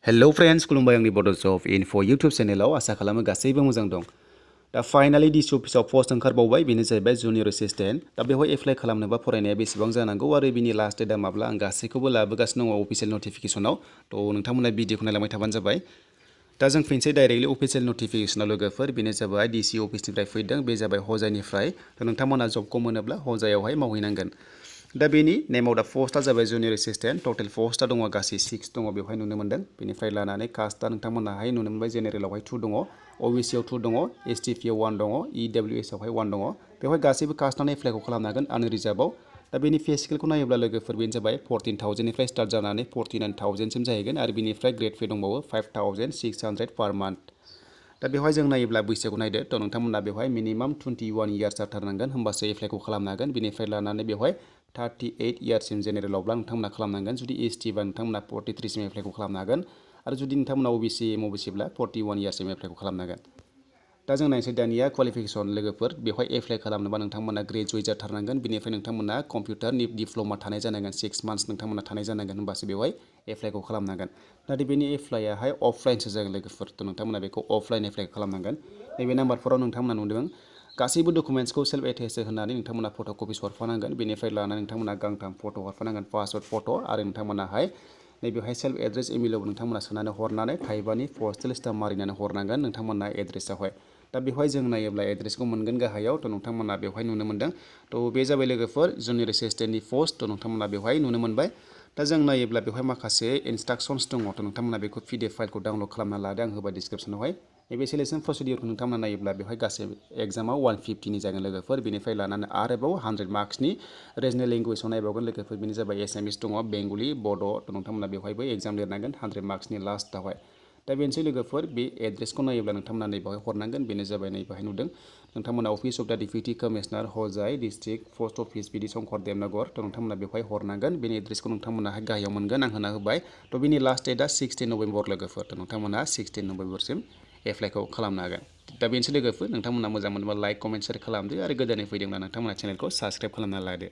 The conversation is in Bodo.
हेलो फ्रेंड्स खुलुमबाय आंनि बड'स अफ इनफ' इउटुब चेनेलाव आसा खालामो गासैबो मोजां दं। दा फाइनालि डिसि अफिसाव पस्ट ओंखारबावबाय बेनो जाहैबाय जुनियर एसिस्टेन्ट। दा बेवहाय एप्लाइ खालामनोबा फरायनाया बेसेबां जानांगौ आरो बिनि लास्ट डेटआ माब्ला आं गासैखौबो लाबोगासिनो दङ अफिसियेल नटिफिकेसनाव। थ' नोंथांमोना भिडिअखौ नायलांबाय थाबानो जाबाय। दा जों फैनोसै डाइरेक्टलि अफिसियेल नटिफिकेसनाव लोगोफोर बेनो जाबाय डिसि अफिसनिफ्राय फैदों बे जाबाय हजाइनिफ्राय। थ' नोंथांमोना जबखौ मोनोब्ला हजाइयावहाय मावहैनांगोन। दा बेनि नेम अफ दा पस्टआ जाबाय जुनियर एसिस्टेन्ट। टटेल पस्टआ दङ गासै 6 दङ बेवहाय नुनो मोन्दों। बेनिफ्राय लानानै कास्टआ नोंथांमोनाहाय नुनो मोनबाय जेनेरेलावहाय 2 दङ, अबिसियाव 2 दङ, एसटिपिआव 1 दङ, इडब्लिउएसआवहाय 1 दङ। बेवहाय गासैबो कास्टआनो एप्लाइखौ खालामनो हागोन आनरिजार्भआव। दा बेनि पे स्केलखौ नायोब्ला लोगोफोर बेनो जाबाय 14,000निफ्राय स्टार्ट जानानै 49,000सिम जाहैगोन आरो बिनिफ्राय ग्रेड पे दंबावो 5,600 पार मान्थ। दा बेवहाय जों नायोब्ला बैसोखौ नायदो थ' नोंथांमोना बेवहाय मिनिमाम 21 इयार्स जाथारनांगोन होमबासो एप्लाइखौ खालामनो हागोन। बेनिफ्राय लानानै बेवहाय 38 इयार्ससिम जेनेरेलावब्ला नोंथांमोना खालामनांगोन। जुदि एसटि बा नोंथांमोना 43सिम एप्लाइखौ खालामनो हागोन आरो जुदि नोंथांमोना अबिसि एमअबिसिब्ला 41 इयार्ससिम एप्लाइखौ खालामनो हागोन। दा जों नायनोसै दानिया क्वालिफिकेसन लोगोफोर बेवहाय एप्लाइ खालामनोबा नोंथांमोना ग्रेजुवेट जाथारनांगोन। बेनिफ्राय नोंथांमोना कम्पिउटारनि डिप्ल'मा थानाय जानांगोन 6 मान्थ्स नोंथांमोना थानाय जानांगोन होमबासो बेवहाय एप्लाइखौ खालामनो हागोन। नाथाय बेनि एप्लाइआहाय अफलाइनसो जागोन लोगोफोर। थ' नोंथांमोना बेखौ अफलाइन एप्लाइ खालामनांगोन। नैबे नाम्बारफोराव नोंथांमोना नुदों गासैबो डकुमेन्ट्सखौ सेल्फ एटेस्ट होनानै नोंथांमोना फट' कपिस हरफानांगोन। बेनिफ्राय लानानै नोंथांमोना गांथाम फट' हरफानांगोन पासपर्ट फट' आरो नोंथांमोनाहाय नैबेवहाय सेल्फ एड्रेस इमेलाव नोंथांमोना सोनानै हरनानै थाइबानि पस्टेल स्टाम्प मारिनानै हरनांगोन नोंथांमोना एड्रेसावहाय। दा बेवहाय जों नायोब्ला एड्रेसखौ मोनगोन गाहायाव थ' नोंथांमोना बेवहाय नुनो मोन्दों। थ' बे जाबाय लोगोफोर जुनियर एसिस्टेन्टनि पस्ट थ' नोंथांमोना बेवहाय नुनो मोनबाय। दा जों नायोब्ला बेवहाय माखासे इन्सट्राक्सन्स दङ थ' नोंथांमोना बेखौ पिडिएफ फाइलखौ डाउनलड खालामना लादो आं होबाय डिसक्रिपसनावहाय। नैबे सेलेक्सन प्रसिडियरखौ नोंथांमोना नायोब्ला बेवहाय गासै एग्जामाव 150नि जागोन लोगोफोर। बेनिफ्राय लानानै आरोबाव 100 मार्क्सनि रिजनेल लेंगुवेजाव नायबावगोन लोगोफोर बेनो जाबाय एसामिस दङ, बेंगलि, बड' थ' नोंथांमोना बेवहायबो एग्जाम लिरनांगोन 100 मार्क्सनि लास्टआवहाय। दा बेनोसै लोगोफोर बे एड्रेसखौ नायोब्ला नोंथांमोना नैबावहाय हरनांगोन बेनो जाबाय नैबावहाय नुदों नोंथांमोना office of the deputy commissioner Hojai district post office बिदि शंकर देबनगर थ' नोंथांमोना बेवहाय हरनांगोन। बेनि एड्रेसखौ नोंथांमोनाहाय गाहायाव मोनगोन आं होना होबाय। थ' बिनि लास्ट डेटआ 16 नभेम्बर लोगोफोर थ' नोंथांमोना 16 नभेम्बरसिम एप्लाइखौ खालामनो हागोन। दा बेनोसै लोगोफोर नोंथांमोना मोजां मोनोबा लाइक कमेन्ट शेयार खालामदो आरो गोदानै फैदोंब्ला नोंथांमोना चेनेलखौ साबस्क्राइब खालामना लादो।